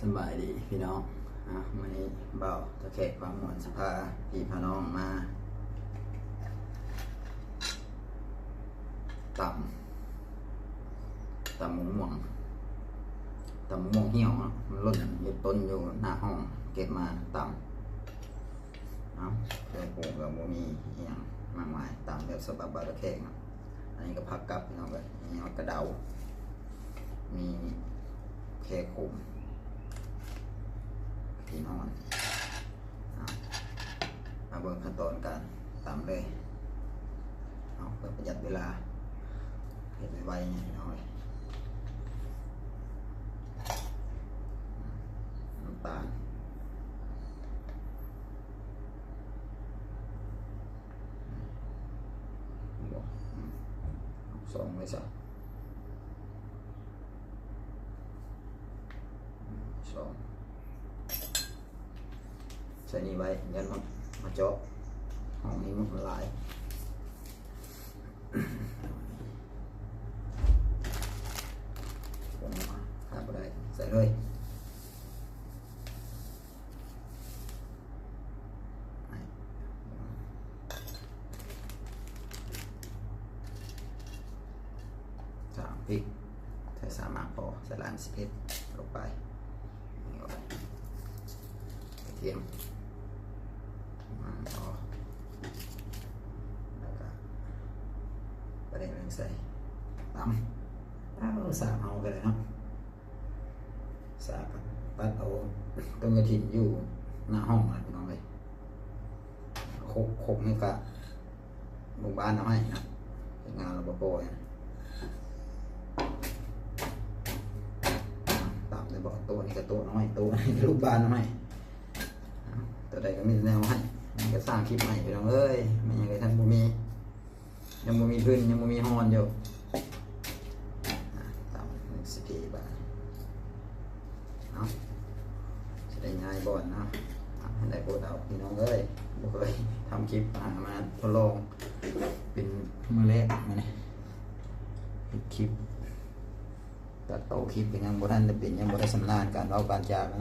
ສະບາຍດີພີ່ນ້ອງ ອ່າ ມື້ນີ້ບ່າວຕາແຂກພາມ່ວນ ຊິພາພີ່ພານ້ອງມາຕຳ ຕຳໝາກມ່ວງ ຕຳໝາກມ່ວງຫ່ຽວເນາະ ມັນຫຼົ່ນຢູ່ຕົ້ນຢູ່ໜ້າຫ້ອງ ເກັບມາຕຳ ເອົາ ເຄື່ອງປຸງກໍບໍ່ມີອີ່ຫຍັງມາກມາຍ ຕຳແບບສະບັບບ່າວຕາແຂກເນາະ. ອັນນີ້ກໍຜັກກັບ ພີ່ນ້ອງເອີຍ ມີຮອດກະເດົາ ມີແຄຂົມ ພີ່ນ້ອງ ເອົາ ມາເບິ່ງຂັ້ນຕອນການຕຳເລີຍ ເອົາ ເພື່ອປະຢັດເວລາ ເຮັດໄວໆ ພີ່ນ້ອງເອີຍ ນ້ຳຕານ ສອງໄວ້ຊະ ສອງ ໃສ່ນີ້ໄວ້ ຢ້ານມົດມາເຈາະ ຫ້ອງນີ້ມົດມັນຫຼາຍ ຂາດບໍ່ໄດ້ ໃສ່ເລີຍ. ສາມພິກ ໃສ່ສາມໝາກພໍ ໃສ່ຫຼາຍມັນຊິເຜັດ ລົງໄປ ກະທຽມ ໝາກພໍ ແລ້ວກະປາແດກໜຶ່ງໃສ່ ຕຳ ເອົາ ສາກເຮົາກໍໄດ້ເນາະ. ສາກຕັດເອົາຕົ້ນກະຖິນຢູ່ໜ້າຫ້ອງນະ ພີ່ນ້ອງເອີຍ ຄົກ ຄົກນີ້ກະລູກບ້ານເອົາໃຫ້ນະ ເຮັດງານລະບໍ່ພໍນະ ຕຳໄດ້ບໍ່ ໂຕະນີ້ກະໂຕະນ້ອຍ ໂຕະນີ້ກະລູກບ້ານເອົາໃຫ້ ໂຕໃດກະມີແນວໃຫ້ ມັນກະສ້າງຄລິບໃໝ່ ພີ່ນ້ອງເອີຍ ແມ່ນຫຍັງກະທັນບໍ່ມີ. ຍັງບໍ່ມີທຶນ ຍັງບໍ່ມີຮອນຢູ່ ອ່າ ຕຳໜຶ່ງສິບເພບາດ ເນາະ ຊິໄດ້ຍ້າຍບ່ອນເນາະ ອ່າ ໃຫ້ໄດ້ໂພດເອົາ ພີ່ນ້ອງເອີຍ ບໍ່ເຄີຍທຳຄລິບ ອ່າ ມາທົດລອງເປັນມື້ແລກມື້ນີ້ ເຮັດຄລິບ ຕັດຕໍ່ຄລິບກໍຍັງບໍ່ທັນໄດ້ເປັນ ຍັງບໍ່ໄດ້ຊຳນານການເວົ້າການຈາ ເຈ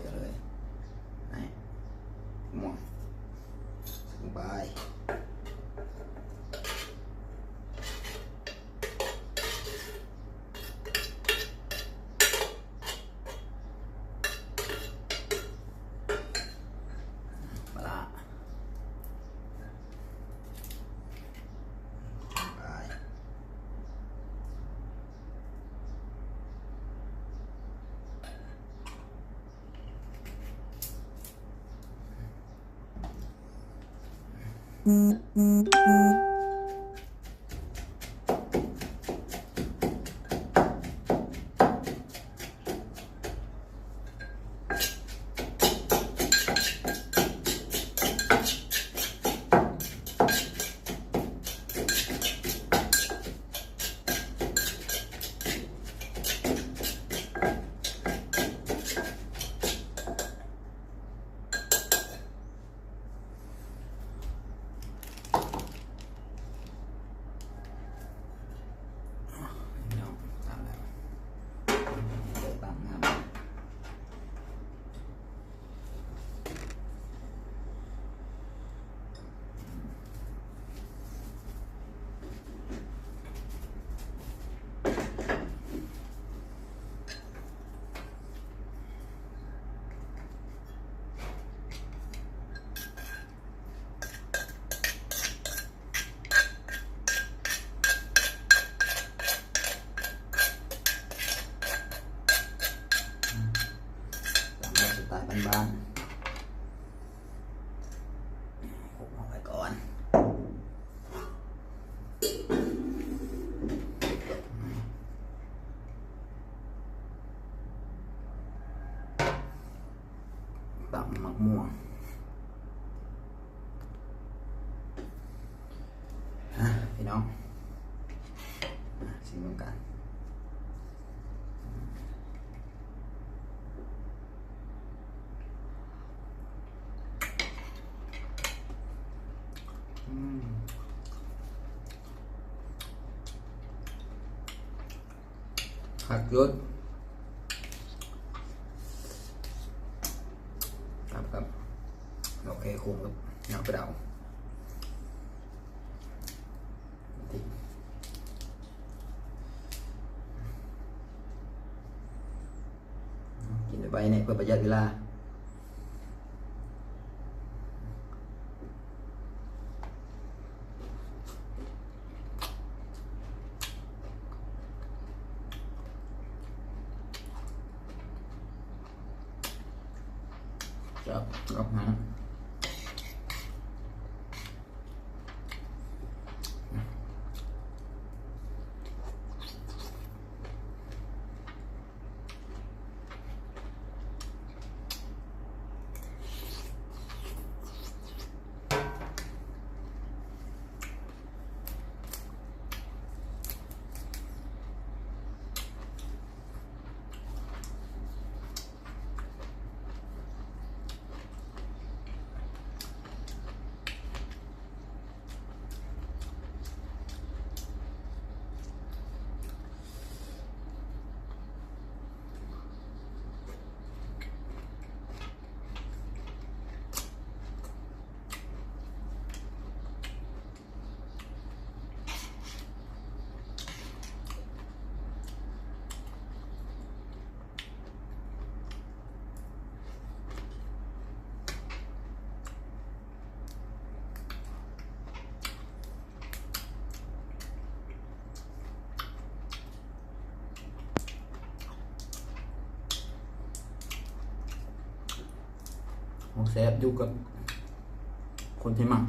ີເລີຍ ນີ້ ໝວກ ສະບາຍ. ປາຮ້າ ໄປ. ເ ສໄຕລ໌ບ້ານໆ ຄົບເອົາໄວ້ກ່ອນ ຕຳໝາກມ່ວງ. ອ່ະ ພີ່ນ້ອງ ອ່ະ ຊີມນຳກັນ ອືມ. ຄັກສຸດ ຄັບ ຄັບ ດອກແຄຂຸມກັບນ້ຳປາດາວ ກິນໄວໆ ແນ່ ເພື່ອປະຢັດເວລາ. ແຊບ ອືມ. ໂອ້ ແຊບ ຢູ່ກັບຄົນທີ່ມັກ.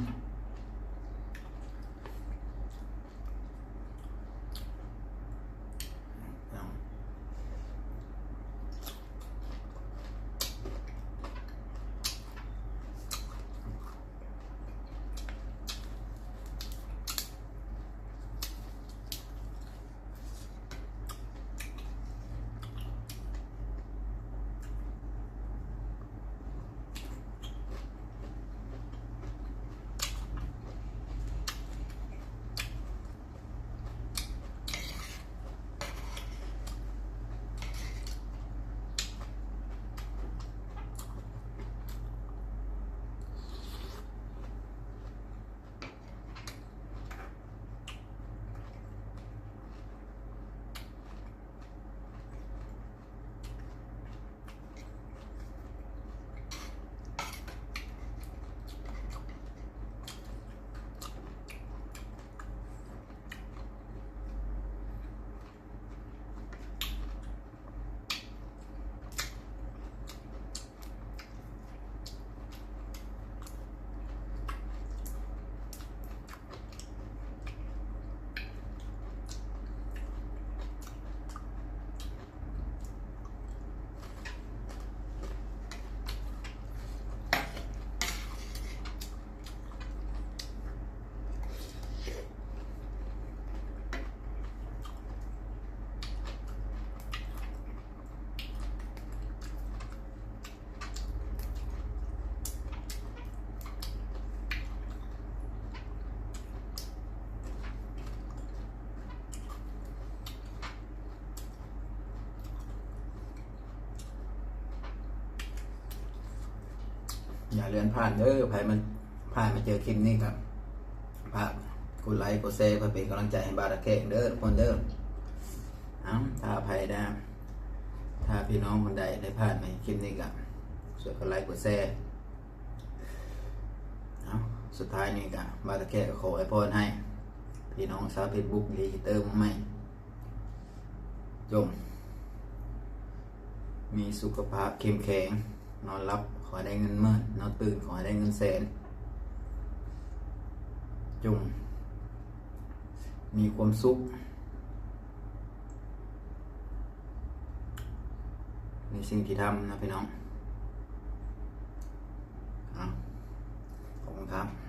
ຢ່າເລື່ອນຜ່ານເດີ້ ໃຜມັນຜ່ານມາເຈີຄລິບນີ້ກໍຝາກກົດໄລກົດແຊ ເພື່ອເປັນກຳລັງໃຈໃຫ້ບ່າວຕາແຂກເດີ້ ທຸກຄົນເດີ້. ເອົ້າ ຖ້າໃຜນະ ຖ້າພີ່ນ້ອງຄົນໃດໄດ້ຜ່ານມາເຫັນຄລິບນີ້ກໍຊ່ວຍກົດໄລກົດແຊ. ເອົ້າ ສຸດທ້າຍນີ້ກໍບ່າວຕາແຂກກໍຂໍອວຍພອນໃຫ້ພີ່ນ້ອງຊາວເຟສບຸກ ດີເຕີມໃໝ່ ຈົ່ງມີສຸຂະພາບເຂັ້ມແຂງ ນອນຫຼັບ ຂໍໃຫ້ໄດ້ເງິນໝື່ນ, ນອນຕື່ນ ຂໍໃຫ້ໄດ້ເງິນແສນ. ຈົ່ງມີຄວາມສຸກໃນສິ່ງທີ່ທຳນະພີ່ນ້ອງ. ເອົາ ຂອບຄຸນຄັບ.